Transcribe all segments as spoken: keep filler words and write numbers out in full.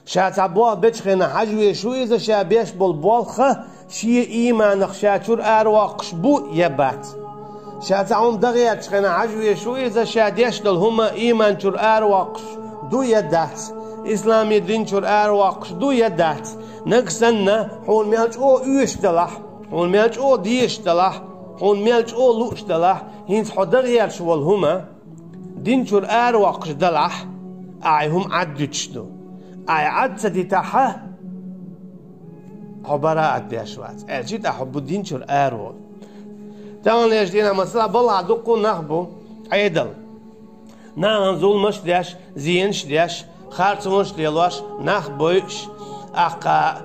Ша цхьа болх бечу хенахь хьажа везаш ву иза, ша беш болу болх шен ийманах ша чуьра аравоккхуш бу я бац. Ша цхьа хӀума дан гӀертачу хенахь хьажа везаш ву иза, ша деш долу хӀума ийман чуьра аравоккхуш ду я дац, исламан дин чуьра аравоккхуш ду я дац. Нагахь санна хьуна мел чӀогӀа оьшуш далахь, хьуна мел чӀогӀа дезаш далахь, хьуна мел чӀогӀа лууш далахь, хӀинца хьо дан гӀерташ волу хӀума дин чуьра аравоккхуш далахь, ахьа и хӀума Ӏад дуьтуш ду. Ахьа Ӏад ца дитахь, хьо бараат деш вац, аьлча тӀаккха хьо бу дин чуьра араволу. Таханлерчу дийнахь, масала, балхахь дуккха а нах бу Ӏедал. Нахана зуламаш а деш, зенаш а деш, харцонаш а лелош, нах а бойуш, тӀаккха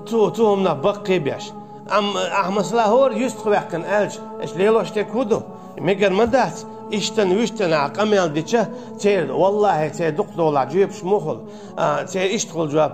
цу, цу хӀуманах баккхий а беш. Амма ахьа, масала, хӀора юьстах ваьккхина аьлча, аша лелош дерг хӀун ду? Мегар ма дац, иштта-вуьшта ахьа къамел дича, церан, валлахӀи, церан дукхахдолахь жоьпаш муха хуьлу, а, церан иштта хуьлу жоп.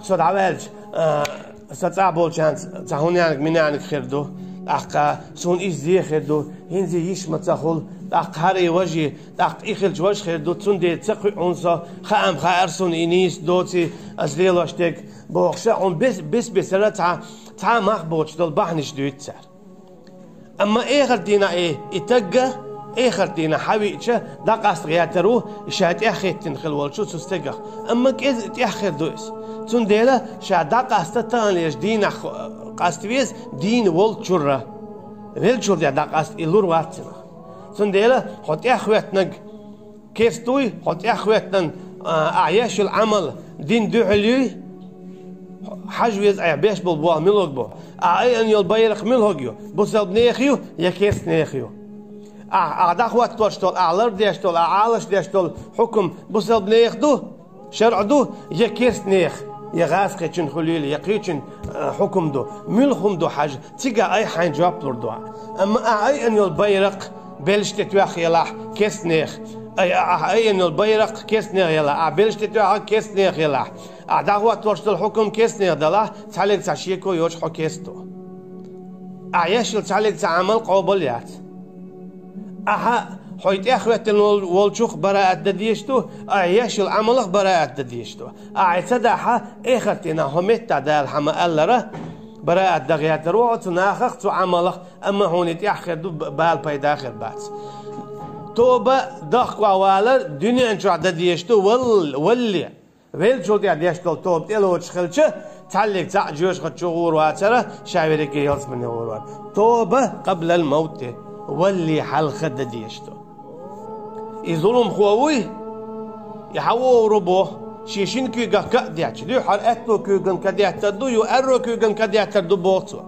Со дӀаваьлча, а, сан цӀахь болчарна цхьа хӀун нениг-минениг хир ду, тӀаккха суна иза зе хир ду, хӀинца йиш ма ца хуьлу, тӀаккха хӀара и важа, тӀаккха и хилча важа хир ду, цундела ца кхуьу хьуна со, хаам хаьара суна и нийса доций ас лелош дерг, бохуш, хьуна бес-, бес-бесара цхьа, цхьа а мах боцуш долу бахьанаш дуьйцу цара. Амма эхарт дийнахь и, и таг а, эхарт дийнахь хьан веъча, дӀакъаста гӀертар ву, и ша тӀеххӀиттина хила волчу цу стегах. Амма кӀезиг тӀеххир ду иза. Цундела ша дӀакъаста таханлерчу дийнахь къаста веза дийна волчуьра. Веллачул тӀаьхьа дӀакъаста и лур вац цунах. Цундела хьо тӀеххӀоьттинарг керст вуй, хьо тӀеххӀоьттина, а, ахьа еш йолу Ӏамал динна дуьхьал юй, хьажа веза ахьа беш болу болх муьлхарг бу. Ахьа айъина йолу байракх муьлхарг ю, бусалба нехан ю я керст нехан ю? Ахьа, ахьа дӀахӀоттош долу, ахьа лардеш долу, ахьа Ӏалашдеш долу хьукам бусалба нехан ду, шарӀа ду, я керст нехан, я гӀазкхичун хуьлийла, я кхечун, а, хьукам ду? Муьлха хӀума ду хьажа? Цигахь айхьа хьайна жоп лур ду ахьа. Амма ахьа айъина йолу байракх белшаш тӀе тоьхна елахь керст нехан, ай, ахьа айъина йолу байракх керст нехан елахь, ахьа белшаш тӀе тоьхнарг керст нехан елахь, ахьа дӀахӀоттош долу хьукам керст нехан далахь, цхьаьллиг цхьа шеко йоцуш хьо керст ву. Ахьа еш йолу цхьаьллиг цхьа Ӏамал къобал яц. Ахьа хьо тӀеххӀоьттина вол-, волчух бараат дан дезаш ду, ахьа еш йолу Ӏамалах бараат дан дезаш ду. Ахьа и ца дахь, эхарт дийнахь хьо меттахь Дала хьан ма-аллара, бараат дан гӀертар ву хьо цу нахах, цу Ӏамалах, амма хьуна и тӀехь хир ду, б-, бала пайда хир бац. Тоба, дохко валар дуьнен чохь дан дезаш ду, вал-, валле. Веллачул тӀаьхьа деш долу тоба тӀелоцуш хилча, цхьаьллиг цхьаъ жоьжахати чу гӀур вацара, ша верриге ялсамане гӀур вац. Тоба къаблал мавти, валле хьалха дан дезаш ду. И зуламхо вуй, и хьан вогӀур ву боху, шен шина куьйгах ка а детташ, дуьххьара аьтту куьйган ка деттар ду, ю аьрру куьйган ка деттар ду, боху цо.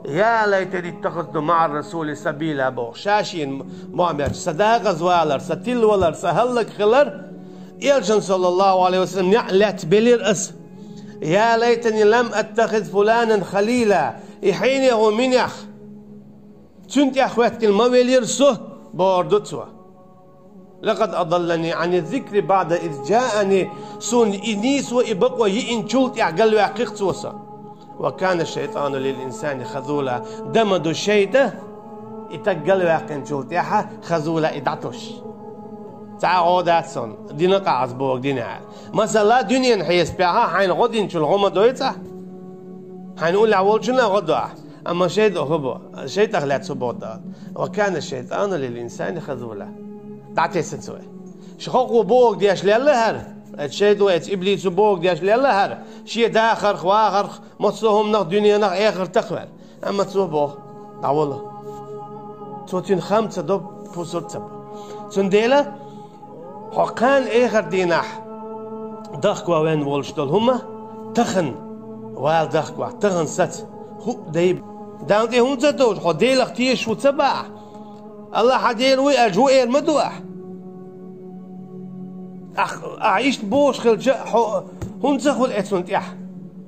Я лайтани иттахазту маӀар расули сабила, боху. Ша шена мо-, мохь метташ, сан дакъазвалар, сан тилавалар, сан хӀаллакьхилар, Элчан, саллаллаху Ӏалайхи ва саллам, неӀ лаьцна белира ас. Я лайтани лам аттахиз фуланан халила, и хьенех ву минех, цуьнан тӀеххӀоьттина ма велира со, бохур ду цо. Лакъад адаллани Ӏани зикри баӀда из джаани, суна и нийсо, и бакъо йиъначул тӀаьхьа галваьккхира цо сан. Ва кана шайтӀану лил инсани хазула, дан ма ду шайтӀа и таг галваьккхинчул тӀаьхьа хазула, и дӀатосуш. Цхьа а гӀо дац суна, дина къахьас боху дина аьлла. Масала, дуьненан хьесапехь хьайна гӀо динчул гӀо ма дойцу ахь? Хьайна уллехь волчунна гӀо до ахь? Амма шайтӀа хӀу бо, шайтӀах лаьцна хӀу боху Дала? Ва кана шайтӀану лил инсани хазула. ДӀатесна цо. Шу хӀокхо бохург деш лелла хӀара? Эцу шайтӀо, эцу иблисо бохург деш лелла хӀара? Шен дахарх, вахарх, массо а хӀуманах, дуьненах, эхартах ваьлла. Амма цо боху: «ДӀавала». Цо цуьнан хам ца до, пусар ца бо. Цундела хьо кхана эхарт дийнахь дохко вен волуш долу хӀума тахана вала дохко, тахана саца хӀуъа дай. Далла тӀе хӀунда ца товш, хьо Делах тешаш ву ца боху ахь? Аллахь хьан Дела вуй аьлча, ву эр ма ду ахь? Ахь, ахь иштта бохуш хилча, хьо хӀунда ца хуьлу эцунна тӀехь?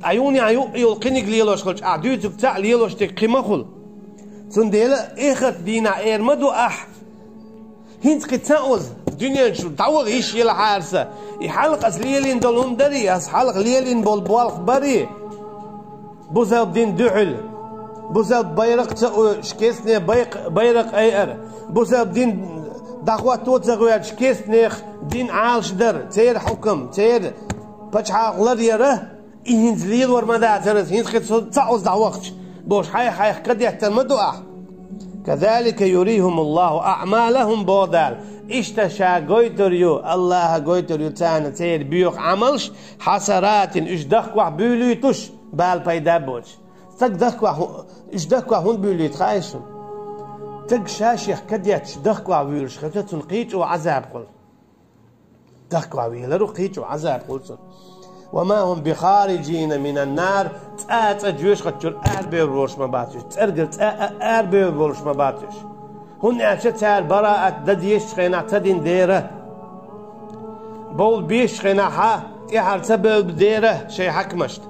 Ахь юханехьа юкъа йолу кхиниг лелош хилча, ахь дуьйцург цхьаъ лелош дерг кхин ма хуьлу. Цундела эхарт дийнахь эр ма ду ахь: «ХӀинца кхин ца оза, дуьнен чу дӀаваха йиш елахьара сан, и хьалха ас лелийна долу хӀума дарий, ас хьалха лелийна болу болх барий, бусалба дин дуьхьал, бусалба байракх ца оьшуш, керстне байк-, байракх айар, бусалба дин дӀахӀотто ца гӀоьртуш, керстнех дин Ӏалашдар, церан хьукам, церан Пачхьалкх лар яра, и хӀинца лелор ма дацар ас, хӀинца хи цо ца оза дӀавахча, бохуш, хьайх-хьайх кадеттар ма ду ахь. كذلك يريهم الله أعمالهم, боху Дала. Иштта ша гойтур ю, Аллаха гойтур ю царна церан боьха Ӏамалш, حسرات, уьш дахкохь буьйлуьйтуш, бала пайда боцуш. Стаг дахкохь хӀу-, уьш дахкохь хӀунда буьйлуьйту хаьий шуна? Стаг ша-шех кадетташ дахкохь вуьйлуш хилча, цунна кхин а чӀогӀа Ӏазаб хуьлу. Дахкохь вуьйлур ву, кхин а чӀогӀа Ӏазаб хуьлу цунна. وما هم بخارجين من النار, цӀа а цӀа жоьжахатичуьра арабевр волуш ма бац уьш, цӀергара цӀа а арабевр волуш ма бац уьш. ХӀунда аьлча цара бараат дан дезачу хенахь ца дина дера. Бовла безачу хенахь тӀаьхьара ца бевлла дера шайн хьаькамашна.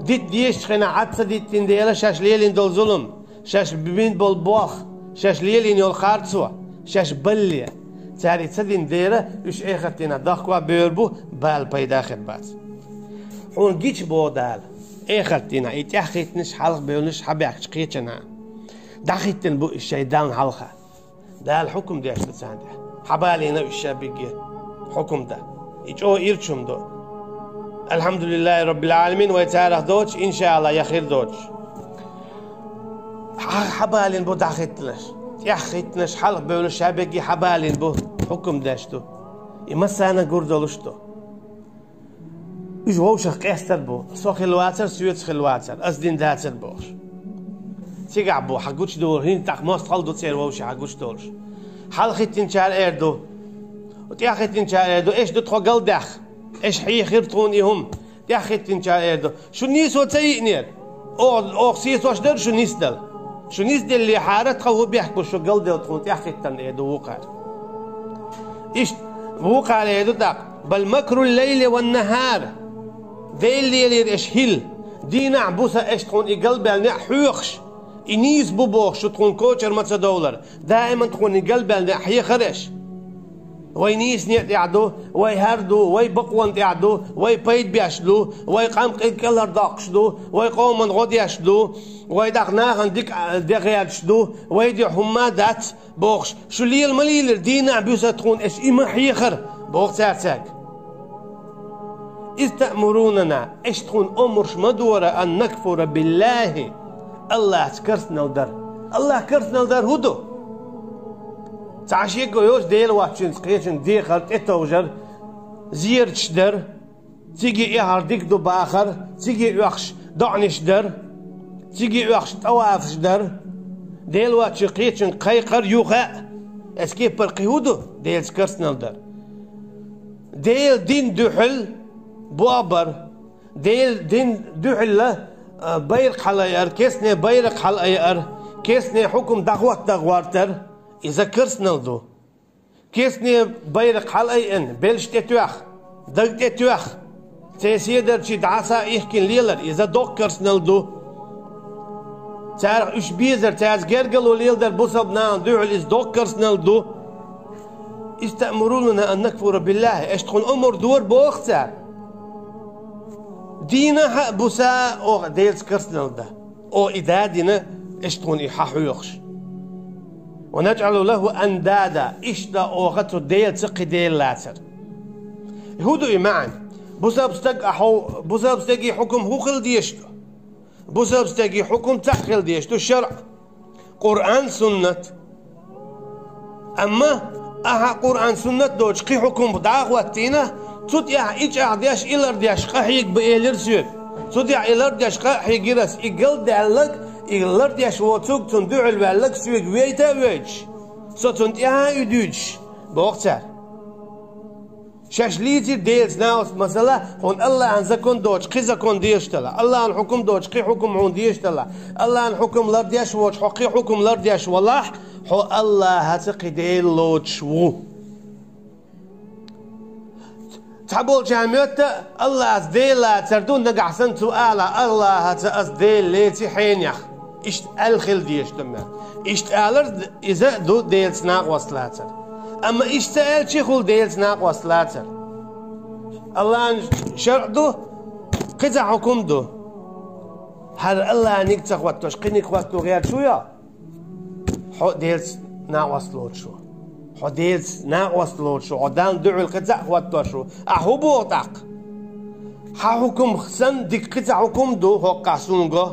Дита дезачу хенахь Ӏад ца диттина дела шаьш лелийна долу зулам, шаьш бина болу болх, шаьш лелийна йолу харцо, шаьш балле. Цара и ца дина дера, уьш эхартдийнахь дахкохь бевр бу, бала пайда хир бац. Хьуна гича, боху Дала, эхартдийнахь и тӀаьххӀиттинарш, хьалхабевлларш хьабаьхкича кхечанхьа. ДӀахӀиттина бу уьш шайн Далла хьалха. Дала хьукум деш ду царна тӀехь. Хьабалийна уьш ша бигге хьукум дан. И чӀогӀа ирча хӀума ду. Алхьамдулиллахи Роббил Ӏаламин, вай царах доцуш, иншаалла, я хир доцуш. Хьа-, хьабалийна бу дӀахӀиттинарш. ТӀаьххӀиттинарш, хьалхабевлларш ша бигге хьабалийна бу, хьукум деш ду. И массарна гур долуш ду. Уьш вовшах къестар бу, со хилла вацара, соьца хилла вацара, ас дина дацара бохуш. Цигахь бу хьан гучудолу, хӀинца тӀаккха мостагӀалла ду церан вовшийн хьан гучудолуш. ХьалхӀиттинчара эр ду, тӀаьххӀиттинчара эр ду, эш ду тхо галдаьхна, эш хьехира тхуна и хӀума. ТӀаьххӀиттинчара эр ду, шу нийсо ца йиънера? Оха, оха сецош дара шу нисдала. Шу нисделлехьара, тхан хӀун бехк бу шу галделла тхуна тӀаьххӀиттарна, эр ду вукхара. Иштта вукхара эр ду тӀаккха: بل مكر الليل والنهار. Дела лелийра эш хӀилла, дийнахь а, буса а эш тхуна и галбаьлла неӀ хьоьхуш, и нийса бу бохуш, шу тхуна кочар ма ца довлара, даиман тхуна и галбаьлла неӀ хьехара эш. Вай нийса неӀ тӀехь ду, вай хӀара ду, вай бакъонна тӀехь ду, вай пайда беш ду, вай къам кӀелхьардоккхуш ду, вай къоман гӀо деш ду, вай дӀахо нахана дика де гӀерташ ду, вай дуьхьа хӀумма а дац, бохуш, шу лела ма лийлира, дийнахь а, буьйса а тхуна эш и ма хьехара, боху цара цаьрга. إذ تأمروننا, эш тхуна омраш ма дора, أن نكفر بالله, Аллахьца керстанал дар. Аллахь керстанал дар хӀун ду? Цхьа шеко йоцу Дела воцчуьнца кхечуьнга дехар, тӀетовжар, зераташ дар, циге эхьар дика ду бахар, циге оьхуш доӀанаш дар, циге оьхуш тӀавафаш дар, Дела воцчуьнга кхечуьнга кхайкхар, юха а, эс кеппар кхин хӀун ду, Делаца керстанал дар? Делан дин дуьхьал бобар, Делан дин дуьхьал а, байракх хьалаайар, кестне байракх хьалаайар, кестне хьукум дӀахӀоттадагӀ гӀортар, иза керстанал ду. Кестне байракх хьалаайъина, белш тӀетоьхна, даг тӀетоьхна, церан седарчий дӀаса а ихкина лелар, иза доккха керстанал ду. Царах уьш безар, цаьрца гергарло леладар бусалба нахана дуьхьал, иза доккха керстанал ду. إذ تأمروننا أن نكفر بالله, эш тхуна омра дора, боху цара, дийнахь а, буса а оха Делаца керстанал дан. Оха и да дина, эш тхуна и хьахьоьхуш. ونجعل له أندادا, иштта оха цу Делаца кхин дела лацар. ХӀун ду и маьӀна? Бусалба стаг а хьо-, бусалба стеган хьукум хӀун хила дезаш ду? Бусалба стеган хьукум цхьаъ хила дезаш ду, шарӀ, Къуръан, суннат. Амма ахьа Къуръан, суннат доцуш кхин хьукум дӀа а хӀоттийна, цу тӀехь и чӀагӀдеш, и лардеш къа хьега бу элира соьга. Цу тӀехь и лардеш къа а хьегира ас, и галдаьлларг, и лардеш воцург, цунна дуьхьал ваьлларг соьга вейта а войтуш, со цунна тӀаьхьа а уьдуьйтуш, боху цара. Шаьш лийцира Делаца накъост, масала, хьуна Аллахьан закон доцуш кхин закон дезаш делахь, Аллахьан хьукум доцуш кхин хьукум хьуна дезаш делахь, Аллахьан хьукум лардеш воцуш хьо кхин хьукум лардеш валахь, хьо Аллахьаца кхин Дела лоцуш ву. Цхьаболчара моьтту Аллахьаца Дела лацар ду, нагахь санна цо ала: «Аллахьаца ас Дела леци хьенех». Иштта аьлла хила дезаш ду моьтту. Иштта алар иза а ду Делаца накъост лацар. Амма иштта ца аьлча а хуьлу Делаца накъост лацар. Аллахьан шарӀ ду, кхин цхьа хьукум ду. ХӀара Аллахьан ниг ца хӀоттош, кхин ниг хӀотто гӀерташ ву йо? Хьо Делаца накъост лоцуш ву. Хьо Делаца накъост лоцуш ву. Хьо Далла дуьхьал кхин цхьаъ хӀоттош ву. Ахьа хӀун боху тӀаккха? Хьа хьукум санна дика кхин цхьа хьукум ду хӀоккхахь суна го?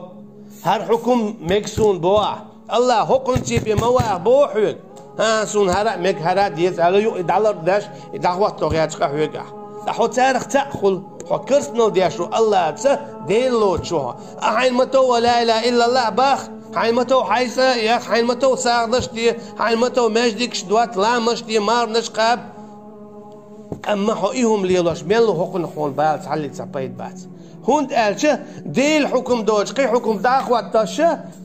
ХӀара хьукум мега суна бохахь, АллахӀ хӀокхунца бен ма ваха боху хьоьга. ХӀан, суна хӀара а мега, хӀара а деза аьлла, юкъа и дӀалардеш, и дӀахӀотто гӀерташ къа хьоьгахь. Ткъа хьо царах цхьаъ хуьлу, хьо керстанал деш ву АллахӀаца, Дела лоцуш ву хьо. Ахьа хьайна ма тов ла илахӀа иллаллахӀ боху, хьайна ма тов хьайн цӀа а яха, хьайна ма тов сагӀанаш де, хьайна ма тов маьждигаш дотта, ламазаш де, марханаш кхаба. Амма хьо и хӀума лелош мел ву хӀокхунах хьуна бала цхьаллиг цхьа пайда бац. ХӀунда аьлча Делан хьукум доцуш кхин хьукум дӀа а хӀоттош,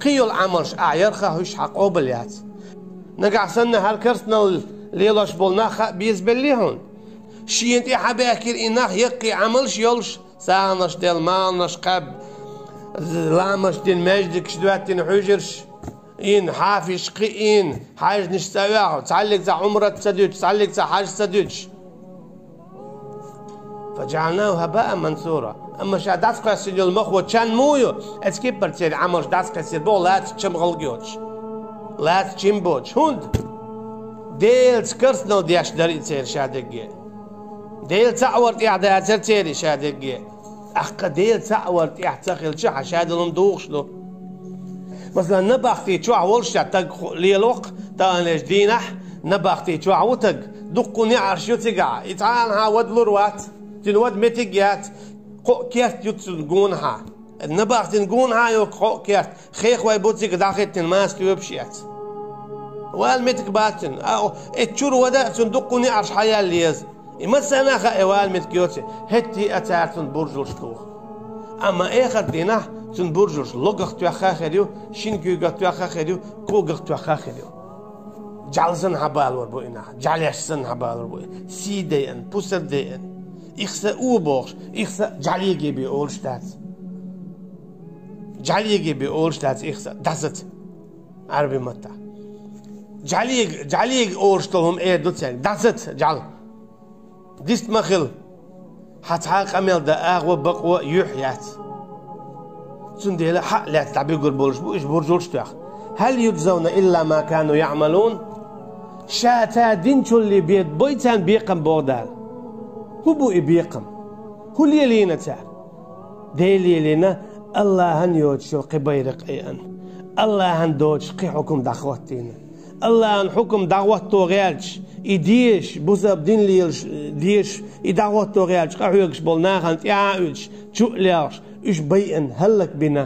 кхин йолу Ӏамалш ахь ярх а хьуьш хьан къобал яц. Нагахь санна хӀара керстанал лелош болу нах хаа безабеллий хьуна? Шена тӀе хьабаьхкира и нах яккхий Ӏамалш йолуш, сагӀанаш делла, марханаш кхаьбна, ламазаш дина, маьждигаш доьттина, хьуьжарш йина, хьафизаш кхиийна, хьаьжнаш ца оьху, цхьаллиг цхьа Ӏумрат ца дуьтуш, цхьаллиг цхьа хьаж ца дуьтуш. فجعلناه هباء منثورا. Амма ша дӀасакхоьссина йолу махо чан муха ю, оцу кепара церан Ӏамалш дӀасакхиссира боху, лаьцна чам гӀалгӀа йоцуш, лаьцна чим боцуш. ХӀунда? Делаца керстанал деш дара и церан ша дерриге. Дела цхьаъ вар тӀехь дацара церан ша дерриге. ТӀаккха Дела цхьаъ вар тӀехь ца хилча, хьан ша долу хӀума духуш ду. Масала, набахти чохь волуш ша таг ху-, лело-кх, таханлерчу дийнахь набахти чохь ву таг, дуккха неӀарш ю цигахь, и цхьанхьа вада лур вац, цуьнан вада меттиг яц, кхоъ керт ю цуьнан гонахьа. Набахтин гонахьа йоккха кхоъ керт, хехой бу цига дӀахӀиттина, маса тоьпаш эцна. Вала меттиг бац цуьнан. А, эцу чуьра вада а цуьнан дуккха неӀарш хьаяьлла еза. И массарна а хаьа, и вала меттиг йоций, хӀетте а цара цуьнан буржалш туху. Амма эхарт дийнахь цуьнан буржалш логах тоьхна а хир ю, шина куьйгах тоьхна а хир ю, когах тоьхна а хир ю. ЖӀаьла санна хьабалор бу и нах, жӀаьлеш санна хьабалор бу и. Сий дайъина, пусар дайъина. Ихса а бохуш, ихса а жӀаьлеге бен олуш дац. ЖӀаьлеге бен олуш дац ихса а, дӀасаца. Ӏаьрби маттахь. ЖӀаьлега, жӀаьлега олуш долу хӀума эр ду цаьрга, дӀасаца, жӀаьла. Дист ма хила. Хьан цхьа а къамел дан агӀо, бакъо, юьхь яц. Цундела хьаъ лаьцна дӀабуьгур болуш бу уьш буржалш тоьхна. هل يجزون إلا ما كانوا يعملون. Ша цара динчуллий бен бой царна бекхам, боху Дала. ХӀун бу и бекхам? ХӀун лелийна цара? Дела лелийна, АллахӀан йоцуш йолу кхин байракх айина, АллахӀан доцуш кхин хьукум дӀахӀоттийна. АллахӀан хьукум дӀахӀотто гӀерташ, и дезаш, бусалба дин лелаш, дезаш, и дӀахӀотто гӀерташ къахьоьгуш болу нахана тӀаьхьа а уьдуш, чу а лехаш, уьш байина, хӀаллакбина.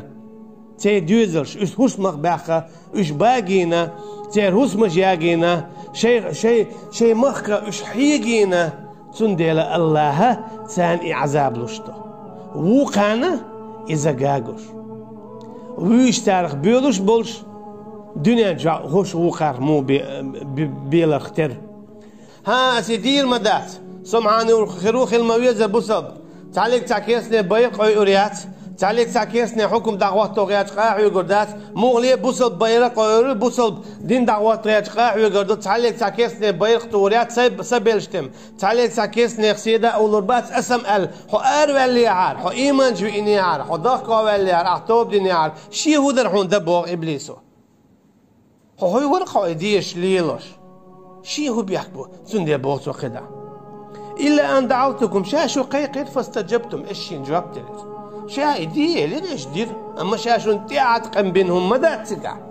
Церан доьзалш, уьш хӀусамах баьхна, уьш багийна, церан хӀусамаш ягийна, шайн, шайн, шайн махках уьш хьегийна. Цундела АллахӀа царна и Ӏазаб луш ду. Вукхарна иза гуш. Вуьйш царах боьлуш болуш, дуьнен чохь хӀуш вукхарх муха бе-, бе-, беларх тера. ХӀан, аса и дийр ма дац. Со махьана хир ву, хила ма везара бусалба. Цхьаллиг цхьа керстане байракх къойур яц. Цхьаллиг цхьа керстане хьукум дӀахӀотто гӀерташ къа а хьоьгур дац. Муххале бусалба байракх къойур, бусалба дин дӀахӀотто гӀерташ къа а хьоьгур ду. Цхьаллиг цхьа керстане байракх тухур яц, сан, сан белш тема. Цхьаллиг цхьа керстане сий дан а уллур бац, аса ма аьлла, хьо араваьллехьара, хьо ийман чу виънехьара, хьо дохко ваьллехьара, ахь тоба динехьара, шен хӀун дара хьуна дан, боху иблисо. Хьо хӀун вара хьо и дезаш лелош? Шен хӀун бехк бу? Цундела боху цо кхидӀа: إلا أن دعوتكم, ша шу кхайкхира, فاستجبتم, аш шена жоп делира. Ша и де элира, аш дира, амма ша шуна тӀеӀаткъам бина хӀума ма дац цигахь.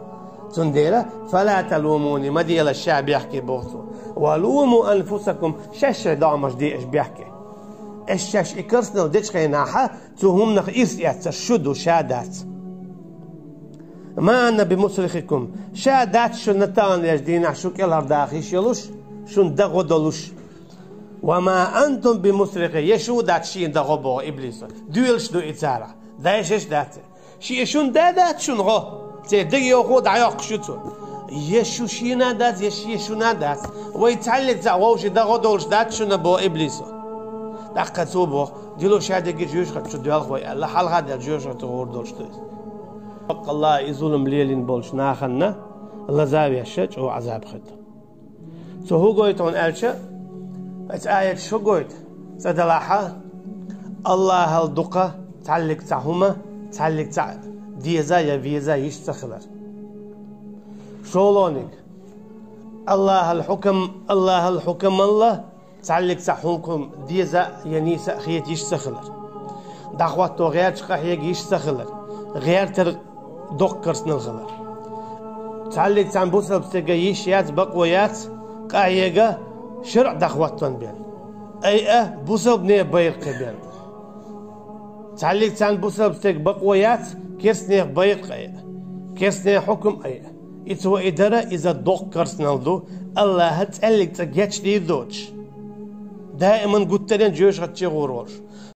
Цундела, فلا تلوموني, ма делаш ша бехке, боху цо. ولوموا أنفسكم, шаьш шайн догӀмаш де аш бехке. Аш шаьш и керстанал дечу хенахьа, цу хӀуманах ирс эцнарш шу ду, ша дац. ما أنا بمصرخكم, ша дац шуна таханлерчу дийнахь шу кӀелхьардаха йиш йолуш, шуна дан гӀо долуш. وما أنتم بمصرخي, я шу дац шена дан гӀо, боху иблисо. Доьлуш ду и царах. Дайшиш дац. Шен шуна да дац шуна гӀо. Церан дегайовхо дӀайоккхуш ю цо. Я шу шена дац, я шен шуна дац. Вай цхьаллиг цхьа вовшийн дан гӀо долуш дац шуна, боху иблисо. ТӀаккха цо боху: дило ша дерриге жоьжахати чу доьлху вай аьлла, хьалха а даьлла жоьжахати гӀур долуш ду иза. Баккъалла, и зулам лелийна болчу нахана лаза а веш, чӀогӀа Ӏазаб хир ду. Цо хӀун гойту хьуна аьлча, оцу аяташ хӀун гойту? Цкъа делахь а, АллахӀал дукха цхьаллиг цхьа хӀума, цхьаллиг цхьа деза я веза йиш ца хилар. ШолгӀаниг, АллахӀал хьукам, АллахӀал хьукамалла цхьаллиг цхьа хӀума деза я нийса а хета йиш ца хилар. ДӀахӀотто гӀерташ къахьега йиш ца хилар, гӀертар доккха керстанал хилар. Цхьаллиг цхьан бусалба стеган йиш яц, бакъо яц къахьега шарӀ дӀахӀоттон бен, айа бусалба нехан байракх бен. Цхьаллиг цхьан бусалба стеган бакъо яц керста нехан байракх айа, керста нехан хьукам айа. И цо и дар, иза доккха керстанал ду, АллахӀа цӀеллиг цӀа гечдийр доцуш, даиман гуттаренна жоьжахати чу гӀур волуш.